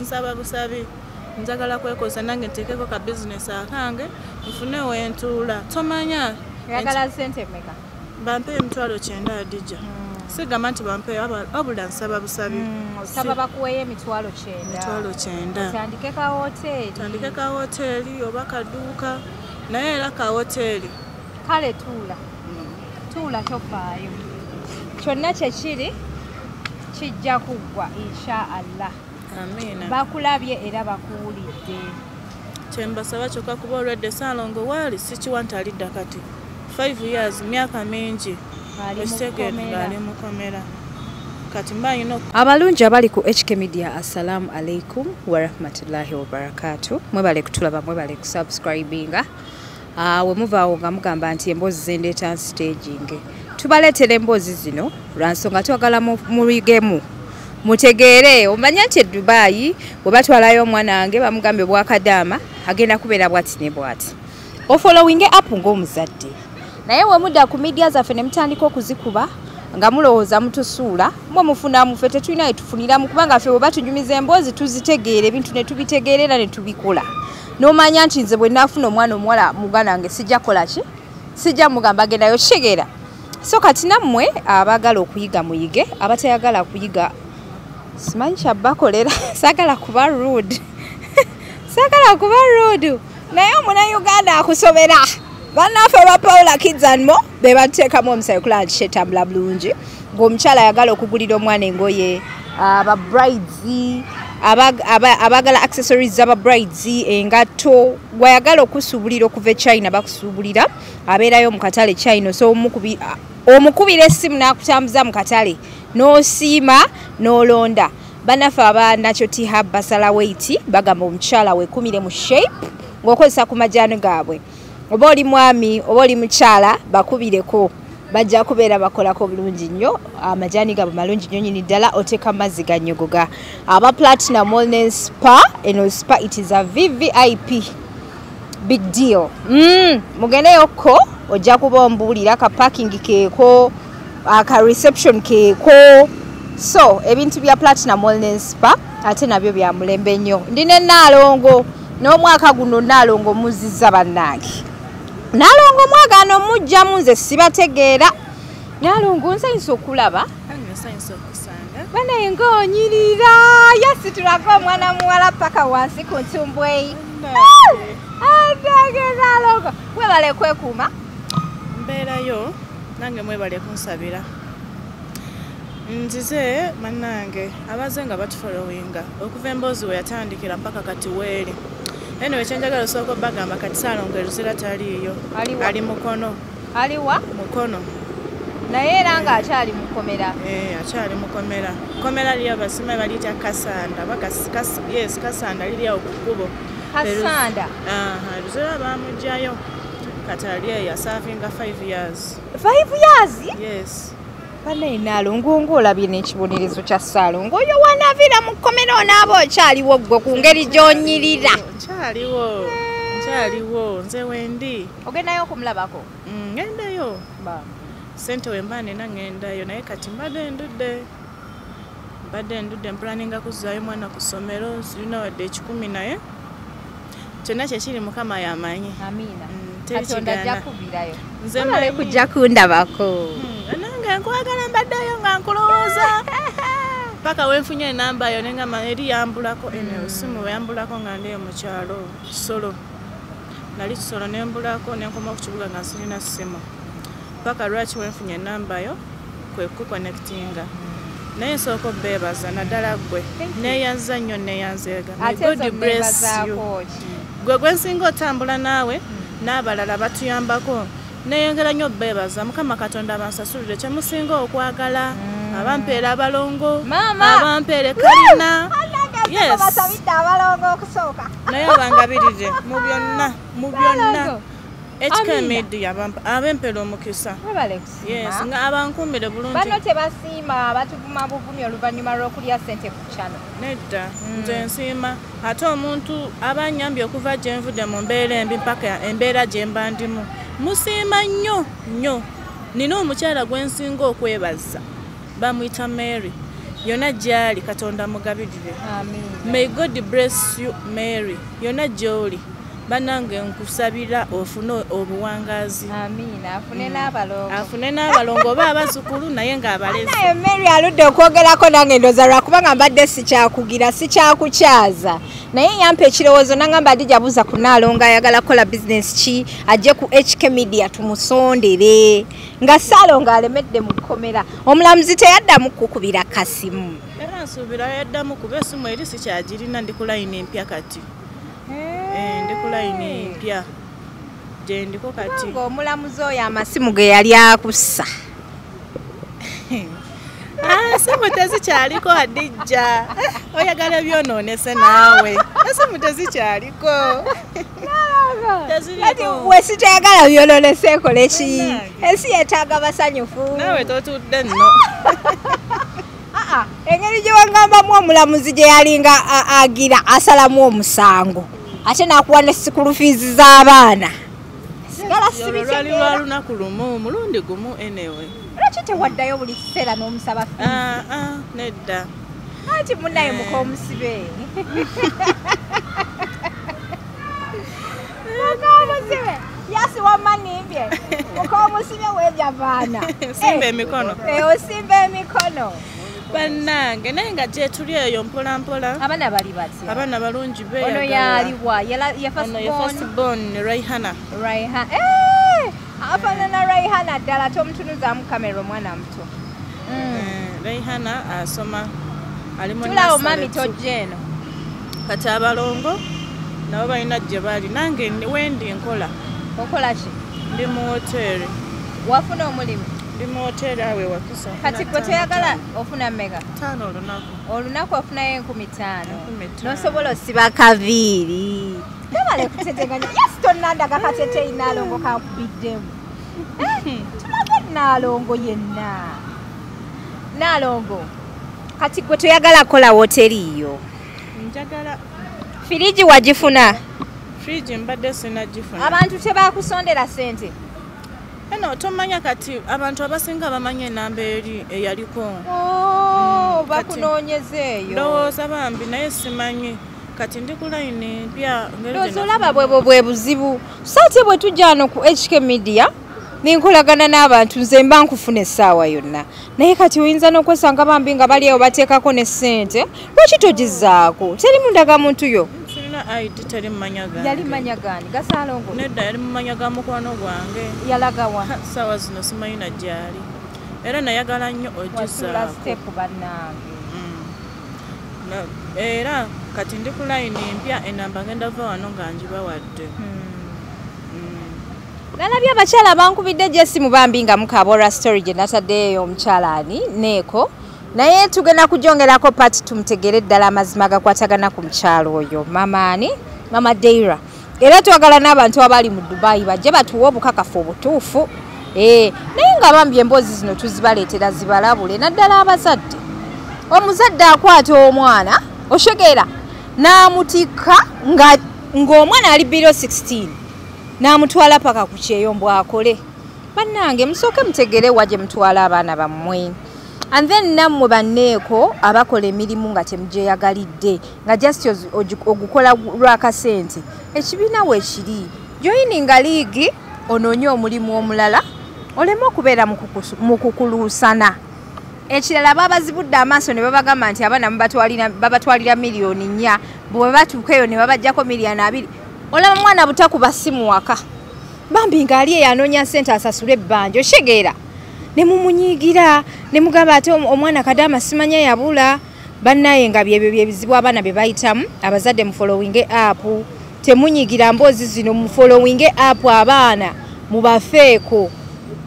Nsaba busabi, njagala kwekoza nange nteekeko ka bizinesi akange nfune wentuula. Tomanya. Oyagala ssente mmeka? Bampe 90,000 Adija. Sigamba nti bampe, wabula nsaba busabi. Osaba bakuweeyo 90,000. 90,000. Otandike ka woteeri. Tandike ka woteeri oba kaduuka, naye era ka woteeri. Kale tuula. Tuula tofaayo. Kyonna kye kiri kijja kuggwa insha Allah. Amiina. Bakulabye era bakuwulidde. Kyembasaba kyokka kuba olwedde Ssaalongo waali sikiwa nti alidda kati 5 years, myaka mingi. Ali mukomera. Kati mba ino. Abalungi abali ku HK Media, assalamu alaikum warahmatullahi wabarakatuh. Mwebale kutulaba, mwebale kusubscribinga. We muvaawo nga mugamba nti emboozi zendeeta staging. Tubaleetera emboozi zino lwa nsonga twagala muyigemu. Mutegeere, omanya nti e Dubai bwe batwalayo omwana wange bamugambye bwakadaama agenda kubeera bwati ne bwati. Ofollowinge up ng'omuzadde. Naye we mudda ku media zaffe ne mutandika okuzikuba nga mulowooza mutusuula, mwe mufuna muffe tetulina we tufuniramu kubanga ffe bwe batunyumiza emboozi tuzitegeera ebintu ne tubitegeerera ne tubikola. N'omanya nti nze bwe naafuna omwana omuwala muganda wange sijja kukola ki? Sijja mugamba agendayo kitegeera. So kati nammwe abaagala okuyiga muyige, abatayagala kuyiga simanyi kyabbakolera. Saagala kuba rude. Saagala kuba rude. Naye omunnayuganda akusobera. Bannaffe ba Paula Kids and More be batuteekamu omusayi okulaba nti kyetambula bulungi. Ng'omukyala ayagala okugulira omwana engoye, aba brides, abaagala accessories z'aba brides, engatto, gw'ayagala okusuubulira okuva e China bakusuubulira, abeerayo mu katale China. So omukubira essimu n'akutambuza mu katale n'osiima n'olonda. Bannaffe aba Natural Tea Hub basala weight, bagamba omukyala weekumire mu shape ng'okozesa ku majaani gaabwe. Oba oli mwami oba oli mukyala bakubireko, bajja kubeera bakolako bulungi nnyo. Amajaani gaabwe malungi nnyo nnyini ddala, oteeka mazzi gannyogoga. Aba Platinum Wellness Spa, eno spa it is a VVIP big deal. Mugendeyokko ojja kuba ombuulira ka parking keeko, aka reception keeko. So ebintu bya Platinum Wellness Spa ate nabyo bya mulembe nnyo. Ndi ne Nnaalongo n'omwaka guno Nnaalongo muzizza bannange. Nnaalongo mwagaano mujjamu nze sibategeera. Nnaalongo nsanyusa okulaba. Nsanyusa okusanga. Banaye ng'onyirira, yasitulako omwana muwala paka wansi ku ntumbwe. Anange Nnaalongo, webale kwekuuma. Mbeerayo nange mwebale kunsabira. Nzize bannange abaze nga batufollowinga okuva emboozi we yatandikira mpaka kati weeri. Anyway, kyenjagala osooka obbagamba kati Ssaalongo Eruzira taliiyo. Ali Mukono. Aliwa? Mukono. Naye era ng'akyali mukomera. Akyali mukomera. Komera lyo basima baliyita Kasanda. Yes, Kasanda liri awo ku kkubo. Kasanda? Eruzira baamuggyayo. Kati ali eyo aservinga 5 years. 5 years? Yes. Banaye Nnaalongo ng'olabye n'ekibonerezo kya Ssaalongo oyo wanaviira mu kkomera onaaba okyaliwo ggwe ku ngeri gy'onyirira. Nkyaliwo, nkyaliwo, nze wendi. Ogendayo okumulabako? Ngendayo. Ssente we mba nina ngendayo, naye kati mbadde ndudde. Mbadde ndudde mpulaninga kuzzaayo mwana ku ssomero, sirina wadde 10 naye. Kyonna kye kiri Mukama y'amanyi. Amiina. Katonda ajja kuvirayo. Nze Webale kujja kundabako. Nange nkwagala mbaddeyo nga nkulowooza. Paka wenfunye enamba yo nengamba eri yambulako eno essimu yambulako nga ndi mu kyalo Kisolo. Nali Kisolo ne mbulako ne nkoma ku kibuga nga sirina ssimu. Paka lwaki wenfunye enamba yo kwe kuconnectinga. Naye nsooka obbeebaza naddala ggwe. Neeyanza nnyo neeyanzeega. May God bless you. Gwe gwe nsinga otambula naawe n'abalala batuyambako. Neeyongera nnyo obbeebaza Mukama Katonda abansasulire kye musinga okwagala. Abampeera abalongo, abampeera kalina. Yes. Naye abangabirire mu byonna, mu byonna. HK Media abempeera omukisa. Yes, nga abankuumire bulungi. Bano tebasiima, batuvuma buvumi oluvannyuma lw'okulya ssente ku channel. Nedda, nze nsiima. Ate omuntu abannyambye okuva gye nvudde mu mbeera embi mpaka embeera gye mba ndimu. Musiima nnyo nnyo. Nina omukyala gwe nsinga okwebaza. Bamuyita Mary. Yonna gyali Katonda mugabirire. Amen. May God bless you Mary. Yonna gy'oli bannange nkusabira ofune obuwangazi. Amiina. Afune n'abalongo. Afune n'abalongo oba abazzukulu naye ng'abalezi. Naye Mary aludde okwogerako nange ndowooza lwakubanga mbadde sikyakugira sikyakukyaza, naye yampa ekirowoozo nangamba Hadija buuza ku Nnaalongo ayagala kukola bizinesi ki, ajje ku HK Media tumusondere. Nga Ssaalongo alemedde mu kkomera, omulamuzi teyaddamu kukubira kasimu. Era nsuubira yaddamu kuba essimu eri sikyagirina, ndi ku layini empya kati. Ndi ku layini empya gye ndiko kati. Ng'omulamuzi oyo amasimu ge yali akussa. Simu tezikyaliko Hadija, oyagala ebyonoonese naawe. Esimu tezikyaliko. Kati we sitayagala byonoonese ekole ki? Ensi yeetaaga basanyufu. Naawe totudde nno. Engeri gye wangambamu omulamuzi gye yalinga agira asalamu omusango ate n'akuwa ne school fees z'abaana. Sigala sibitegeera. Lwali lunaku lumu mulundi gumu anyway. Lwaki tewaddayo buli kiseera n'omusaba fees? Nedda. Anti munnaye muka omusibe. Muka omusibe. Yasi wamma nnimbye. Muka omusibe weejavaana. Simba emikono. Osimba emikono. Bannange naye nga gye tuli eyo mpola mpola. Abaana bali batya? Abaana balungi beeyagala. Ono yaliwa? Ye first born Raihana. Raihana. Afaanana Raihana ddala tomutunuzaamu kamera omwana muto. Raihana asoma ali mu Tulawo mami tojja eno. Kati abalongo nabo balina gye bali, nange wendi nkola. Okola ki? Ndi mu woteeri. Wafuna omulimu? Ndi mu woteeri awo ewakisa. Kati gwe toyagala ofuna mmeka? 5 olunaku. Olunaku ofunayo 5,000. N'osobola osiba akaviiri. Tebale kuteteganya. Yes, tonnandaga kateteeyi Nnaalongo kankubiddemu. Tulabe Nnaalongo yenna. Nnaalongo, kati gwe toyagala kukola woteeri yo? Njagala. Firiji wagifuna? Firiji mbadde sinnagifuna. Abantu tebakusondera ssente? Eno tomanya kati abantu abasinga bamanyi enamba eri eyaliko. Bakunoonyeza eyo. Ndowooza bambi naye simanyi. Kati ndi ku layini mpya. Ndowooza olaba bwebwo bwe buzibu. So ate bwe tujja wano ku HK Media nenkolagana n'abantu nze mba nkufuna essaawa yonna. Naye kati oyinza n'okwesanga bambi nga bali eyo bateekako ne ssente, lwaki togizaako? Teri mu ndagamuntu yo? Sirina ID, teri mu mannya gange. Yali mannya gani? Ga Ssaalongo? Nedda, yali mu mannya ga mukwano gwange. Yalagawa? Ssaawa zino simanyi na gy'ali. Era nayagala nnyo ogizaako. Wasuula siteepu bannange. Era kati ndi ku layini mpya, enamba ngenda va wano nga ngibawadde. Nalabye abakyala bankubidde gy'essimu bambi nga mukaaba story gye nataddeyo omukyala ani neeko, naye tugenda kugyongerako part tumutegere ddala amazima gakwatagana ku mukyala oyo mama ani, Mama Deira. Era twagala n'abantu abali mu Dubai bajje batuwe obukakafu obutuufu. Naye nga bambi emboozi zino tuzibaleetera zibalabule naddala abazadde. Omuzadde akwata omwana oshegeera n'amutikka ng'omwana ali below 16 n'amutwala paka ku kyeyo mbw'akole. Bannange musooke mutegere wa gye mutwala abaana bammwe. And then nammwe banneeko abakola emirimu nga temugyeyagalidde nga just ogukola lw'akasente, ekibiina weekiri. Joininga liigi onoonye omulimu omulala oleme okubeera mu kukuluusana. Ekirala babazibudde amaaso ne babagamba nti abaana babatwalira 4 miliyoni, bwe batuuka eyo ne babaggyako 2 miliyoni. Olaba mwana butakuba ssimu waka, bambi ng'ali eyo anoonya ssente asasule ebbanja, oshegeera ne mumunyiigira ne mugamba ate omwana kadaama simanya yabula. Bannaye nga byebyo byebizibu abaana bye bayitamu. Abazadde mufollowinge app, temunyiigira mboozi zino, mufollowinge app abaana mubafeeko.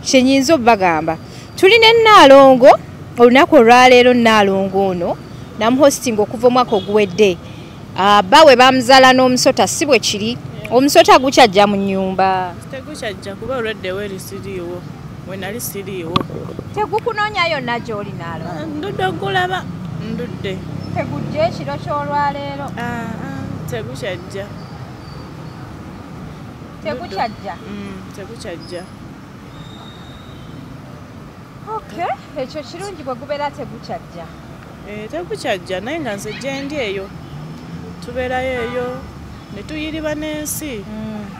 Kye nnyinza obbagamba, tulina Nnaalongo olunaku olwaleero. Nnaalongo ono namuhosting okuva omwaka oguwedde. Bbawe bamuzaala n'omusota, si bwe kiri? Omusota gukyajja mu nnyumba? Tegukyajja kuba olwedde weeri siriiwo, we nali siriiwo. Tegukunoonya yonna gy'oli Nnaalongo? Ndudde okulaba, ndudde. Tegujja ekiro ky'olwaleero? Tegukyajja. Tegukyajja? Tegukyajja. Okay, ekyo kirungi bwe gubeera tegukyajja. Tekukyajja naye nga nze gyendi eyo tubeerayo eyo ne tuyiriba n'ensi.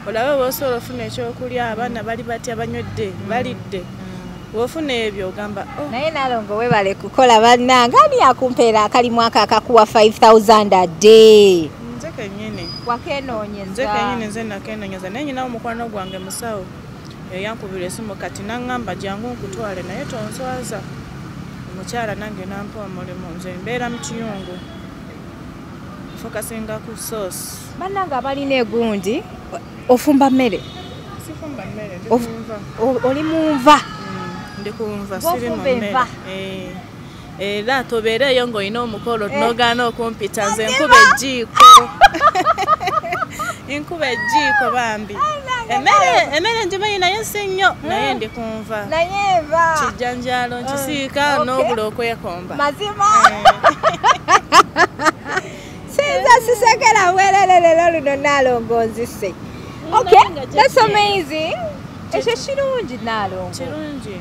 Olabe bw'osobola ofuna ekyokulya, abaana bali batya, banywedde, balidde. Bw'ofuna ebyo ogamba oh. Naye Nalongo webale kukola bannange, ani akumpeera akalimu ako akakuwa 5000 a day? Nze kennyini. Wakenoonyeza. Nze kennyini, nze nakenoonyeza. Naye nyinawo mukwano gwange musawo eyankubira esimu kati naŋŋamba jangu nkutwale naye tonswaza. Omukyala nange nampa omulimu, nze mbeera mu kiyungu. Fokasinga ku sauce. Bannange abalina egundi, ofumba mmere? Sifumba mmere, ndi kunva. Oli munva? Ndi kunva, siri mu mmere. Era tobeereeyo ng'olina omukolo n'ogaana okumpita, nze nkuba ejjiiko. Nkuba ejjiiko bambi. Emmere ngimanyi naye si nnyo, naye ndi kunva. Naye nva. Kijjanjaalo nkisiika n'obula okwekomba. Mazima. Sinza sisekera bwerere leero luno Nalongo nzise. Okay, that's amazing. Ekyo kirungi Nalongo. Kirungi.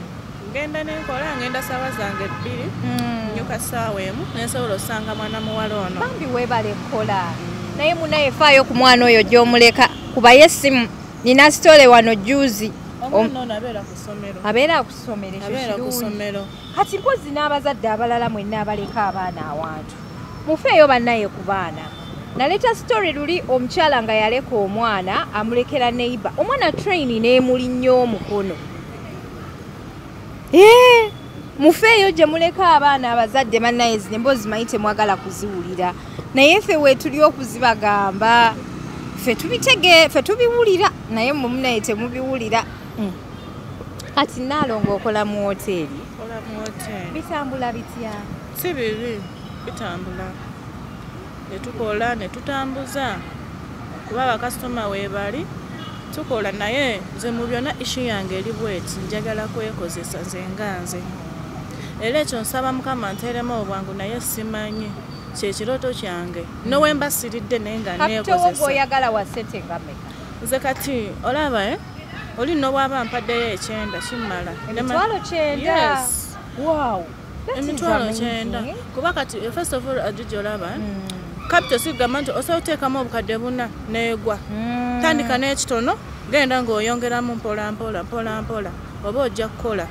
Ngenda nenkola, ngenda ssaawa zange 2, nnyuka ssaawa 1, nensobola osanga mwana muwala ono. Bambi weebale kukola. Naye munaye faayo ku mwana oyo gy'omuleka, kubayo essimu. Nina sitole wano juzi. Omwana ono abeera ku ssomero. Abeera ku ssomero, ekyo Abeera ku kirungi. ssomero. Kati mpozi n'abazadde abalala mwenna abaleka abaana awantu. Mufeeyo bannaye ku baana. Naleeta story luli omukyala nga yaleka omwana amulekera neighbor. Omwana train n'emulinnya omukono. Mufeeyo gye muleka abaana abazadde bannaye zino emboozi manyi temwagala kuziwulira. Naye ffe weetuli okuzibagamba. Ffe tubitege, ffe tubiwulira naye mmwe munnaye temubiwulira. Kati Nalongo okola mu woteeri. Okola mu woteeri. Bitambula bitya? Si bibi, bitambula. Ne tukola ne tutambuza. Kuba bakasitoma weebali tukola naye nze mu byonna issue yange eri bweti, njagala kwekozesa nze nga nze. Era ekyo nsaba Mukama nteeremu obwangu naye simanyi kyekirooto kyange. Ne mba siridde naye nga Kapito wo neekozesa. gw'oyagala wa ssente nga mmeka? Nze kati olaba oli nno bw'aba mpaddeyo 90 kimmala. Emitwalo 90? Yes. Wow. That is Emitwalo amazing. 90. Kuba kati first of all Ajiji olaba Capital sigamba nti osobola oteekamu obukadde 4 n'egwa. Tandika n'ekitono genda ng'oyongeramu mpola mpola mpola mpola oba ojja kukola.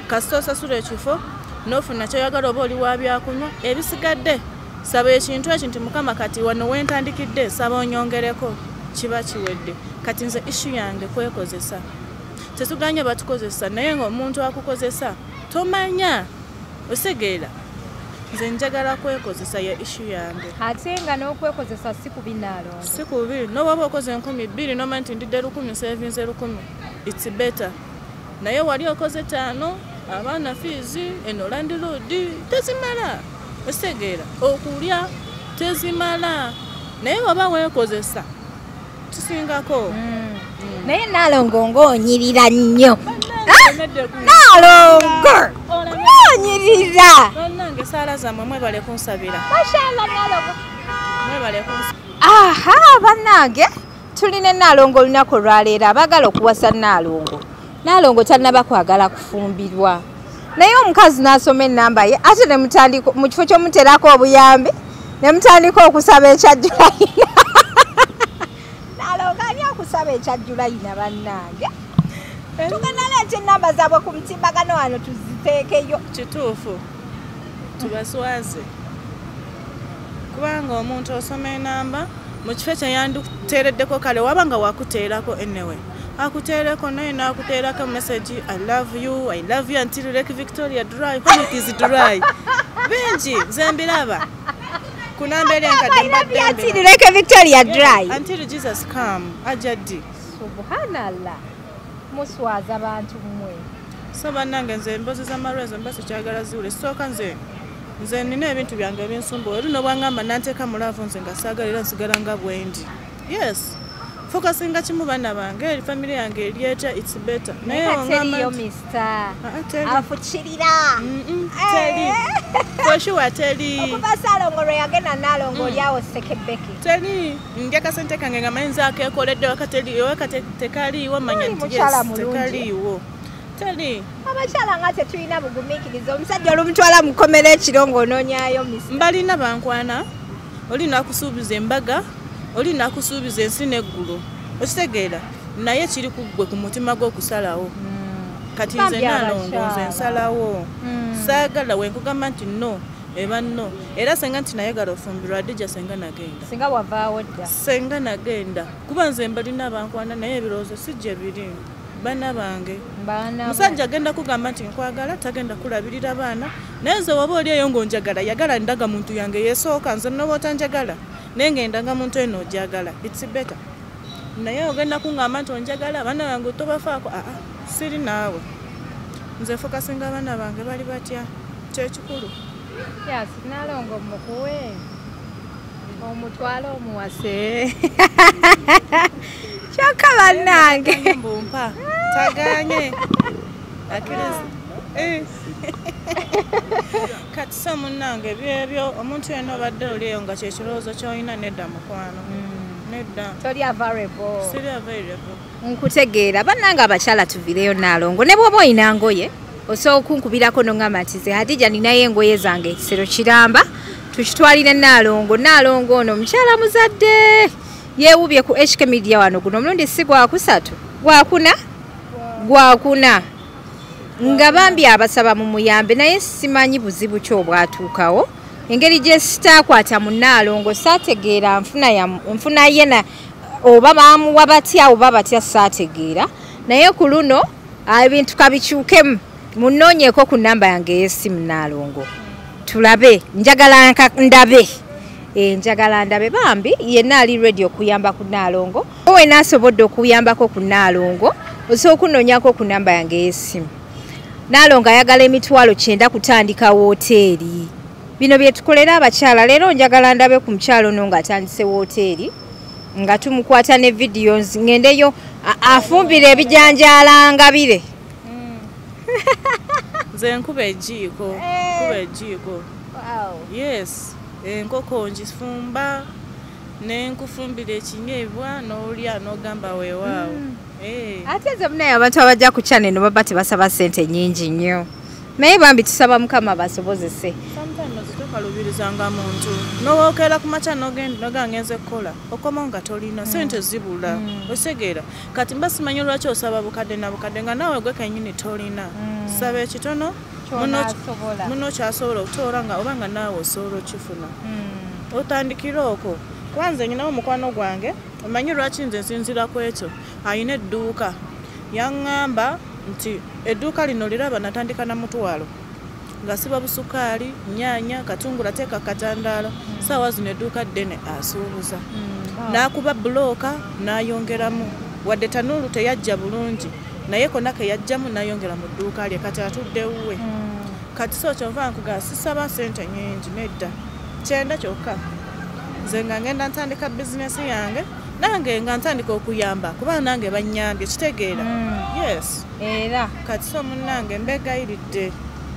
Kasita osasula ekifo n'ofuna ky'oyagala oba oli wa byakunywa ebisigadde saba ekintu ekyo nti Mukama kati wano we ntandikidde saba onyongereko kiba kiwedde. Kati nze issue yange kwekozesa. Tetuganye batukozesa naye ng'omuntu akukozesa tomanya osegeera. Nze njagala kwekozesa ye issue yange. Ate nga n'okwekozesa si kubi Nalongo. Si kubi. N'obw'oba okoze 2000 n'omanya nti ndidde 1000 sevinze 1000. It's better. Naye wali okoze 5 abaana fees eno landlord tezimala. Osegeera okulya tezimala. Naye oba weekozesa kisingako. Naye Nalongo ng'onyirira nnyo. Nalongo ng'onyirira. Bannange saala zammwe mwebale kunsabira. Mashallah Nalongo. Mwebale kunsabira. Aha bannange tulina Nalongo olunaku olwaleero abaagala okuwasa Nalongo. Nalongo tannaba kwagala kufumbirwa. Naye omukazi n'asoma ennamba ye ate ne mutandika mu kifo ky'omuteerako obuyambi ne mutandika okusaba ekya Julayina. Nalongo ani akusaba ekya Julayina bannange? Tugenda leeta ennamba zaabwe ku mutimbagano wano tuziteekeyo. Kituufu tubaswaze. Kubanga omuntu osoma enamba mu kifo kye yandikuteereddeko kale waba nga wakuteerako anyway. Akuteereko naye n'akuteerako message I love you until Lake Victoria dry when it is dry. Bingi nze mbiraba. Ku namba eri enkadde mbadde Until mbiraba. Lake Victoria dry. Until Jesus come ajja ddi. Subhanallah. Muswaza bantu mmwe. So bannange nze emboozi z'amalwezo mba sikyagala ziwule. Sooka nze nze nina ebintu byange ebinsumbuwa. Era n'obwangamba nanteeka mu laavu nze nga saagala era nsigala nga bwendi. Yes. Fokasinga kimu baana bange, family yange eri etya, it's better. Naye ongamba Mister. Afukirira. Teri. For sure teri. Okuva Ssalongo lwe yagenda Nalongo oli awo Ssekebeke. Teri. Ndya kasente kange nga manyi nze akeekoledde waka teri, waka tekaliiwo manya nti yes, tekaliiwo. Teri. Abakyala nga tetulina bugumiikiriza, omusajja olumutwala mukomera ekiro ng'onoonyaayo misa. Mbalina bankwana, oli nakusuubiza embaga, oli nakusuubiza ensi n'eggulu. Okitegeera? Naye kiri ku ggwe ku mutima gw'okusalawo. Kati nze Nalongo nze nsalawo. Saagala we nkugamba nti no, eba no. Era senga nti nayagala ofumbirwa Adija senga nagenda. Singa wavaawo dda. Senga nagenda. Kuba nze mbalina bankwana naye ebirowoozo si gye biri. Baana bange. Musajja agenda kugamba nti nkwagala, tagenda kulabirira baana. Naye nze waba oli eyo ng'onjagala, yagala ndagamuntu yange yeesooka, nze n'oba otanjagala. Naye ng'endagamuntu eno ogyagala. It's better. Naye ogenda kungamba nti onjagala, abaana bange tobafaako. Aa, siri naawe. Nze fokasinga abaana bange bali batya. Kyekikulu. Yes, Nalongo mukuwe. Omutwalo omuwase. Kyokka bannange. Mbumpa. Tagaanye. Akkiriza. Kati so munnange byebyo omuntu yenna obadde oli eyo nga kyekirowoozo ky'olina nedda mukwano. Nedda. Toli available. Siri available. Nkutegeera bannange abakyala tuvireyo Nalongo ne bw'oba olina ngoye osobola okunkubirako n'oŋŋamba nti nze Hadija ninayo engoye zange ekisero kiramba tukitwalire Nalongo. Nalongo ono omukyala muzadde yeewubye ku HK Media wano guno omulundi si gwakusatu gwakuna gwakuna nga bambi abasaba mumuyambe naye simanyi buzibu ki obwatuukawo engeri gye sitaakwata mu Nalongo saategeera nfuna ye na oba baamuwa batya oba batya saategeera naye ku luno ebintu kabikyukemu munoonyeeko ku namba yange ey'essimu Nalongo tulabe njagala ndabe njagala ndabe bambi yenna ali ready okuyamba ku Nalongo wena asobodde okuyambako ku Nalongo osobola okunoonyako ku namba yange ey'essimu. Nalongo ayagala 90,000 kutandika wooteeri. Bino bye tukolera abakyala leero njagala ndabe ku mukyalo ono ng'atandise wooteeri nga tumukwata ne videos ngendeyo afumbire ebijanjaala ngabire. Nze nkuba ejiiko, nkuba ejiiko. Yes, enkoko ngifumba ne nkufumbira ekinyeebwa n'olya n'ogamba weewaawo. Ate nze munaye abantu abajja ku channel eno baba tebasaba ssente nnyingi nnyo. Naye bambi tusaba Mukama basobozese. Sometimes tokalubirizanga muntu. N'owookera ku makya n'ogenda ngenze kukola. Okomawo nga tolina ssente zibula. Osegeera. Kati mba simanyi lwaki osaba bukadde na bukadde nga naawe gwe kennyini tolina. Saba ekitono muno kyasobola okutoola nga oba nga naawe osobola okifuna. Otandikira okwo. Kwanza nnyinawo omukwano gwange, omanyi lwaki nze nsinziira ku ekyo. Ayina edduuka. Yaŋŋamba nti edduuka lino liraba natandika na 5,000 nga siba busukaali, nnyaanya, katungulu ateeka katandaalo. Ssaawa zino edduuka ddene asuubuza. N'akuba bbulooka n'ayongeramu. Wadde tanuulu teyajja bulungi naye konna ke yajjamu n'ayongera mu dduuka lye kati atudde wuwe. Kati so kyova nkugamba sisaba ssente nnyingi nedda. 90 kyokka. Nze nga ngenda ntandika bizinesi yange nange nga ntandika okuyamba kuba nange bannyambye kitegeera. Yes. Era kati so munnange mbegayiridde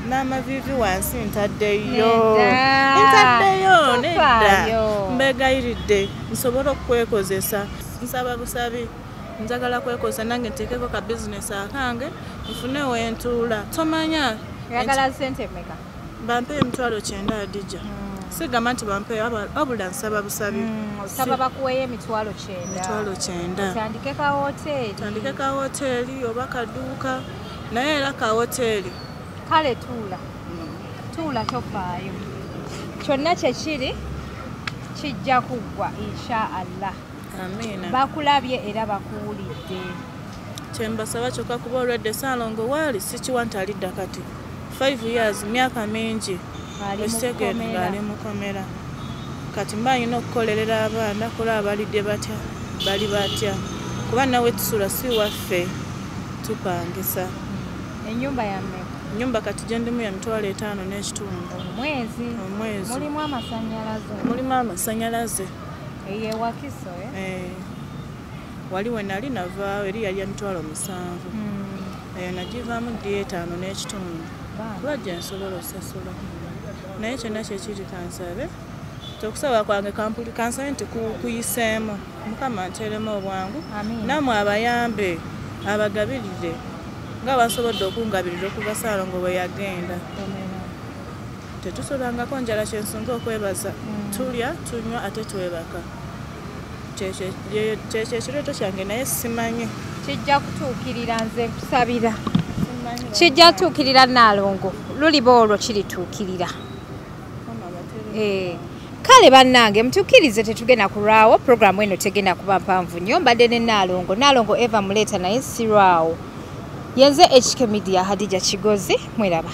n'amaviivi wansi ntaddeyo. Ntaddeyo nedda. Mbegayiridde nsobole okwekozesa. Nsaba busabi njagala kwekozesa nange nteekeko ka bizinesi akange nfune wentuula. Tomanya. Oyagala ssente mmeka? Bampe 90,000 Adija. Sigamba nti bampe wabula nsaba busabi. Osaba bakuweeyo 90,000. 90,000. Otandike ka woteeri. Otandike ka woteeri oba kaduuka naye era ka woteeri. Kale tuula. Tuula tofaayo. Kyonna kye kiri kijja kuggwa insha Allah. Amiina. Bakulabye era bakuwulidde. Kye mbasaba kyokka kuba olwedde Ssalongo waali sikiwa nti alidda kati. 5 years myaka mingi. Ali mukomera. Kati mba nina okukolerera abaana kulaba balidde batya bali batya kuba nawe tusula si waffe tupangisa. Ennyumba ya mmeka? Ennyumba kati gye ndimu ya 5,500. Omwezi? Omwezi. Mulimu amasannyalaze? Mulimu amasannyalaze. Eyo e Wakiso, eh? Wali we nali navaawo eri yali ya 7,000. Eyo nagivaamu ddi 5,500. Kuba gye nsobola osasula. Naye kyonna kyekiri kansabe okusaba kwange kansabe nti kuyiseemu Mukama nteeremu obwangu nammwe abayambe abagabirire Nga basobodde okungabirira okuva Ssaalongo bwe yagenda. Tetusulangako njala, kyensinga okwebaza. Tulya, tunywa, ate twebaka. Kyekyo ekirooto kyange, naye simanyi. Kijja kutuukirira, nze nkusabira. Kijja kutuukirira Naalongo, luliba olwo kirituukirira. Kale bannange, mutukkirize, tetugenda kulwawo. Puroguramu eno tegenda kuba mpanvu nnyo. Mbadde ne Naalongo, Naalongo Eva Muleeta, naye sirwawo. Yenze HK Media, Hadija Kigozi, mweraba.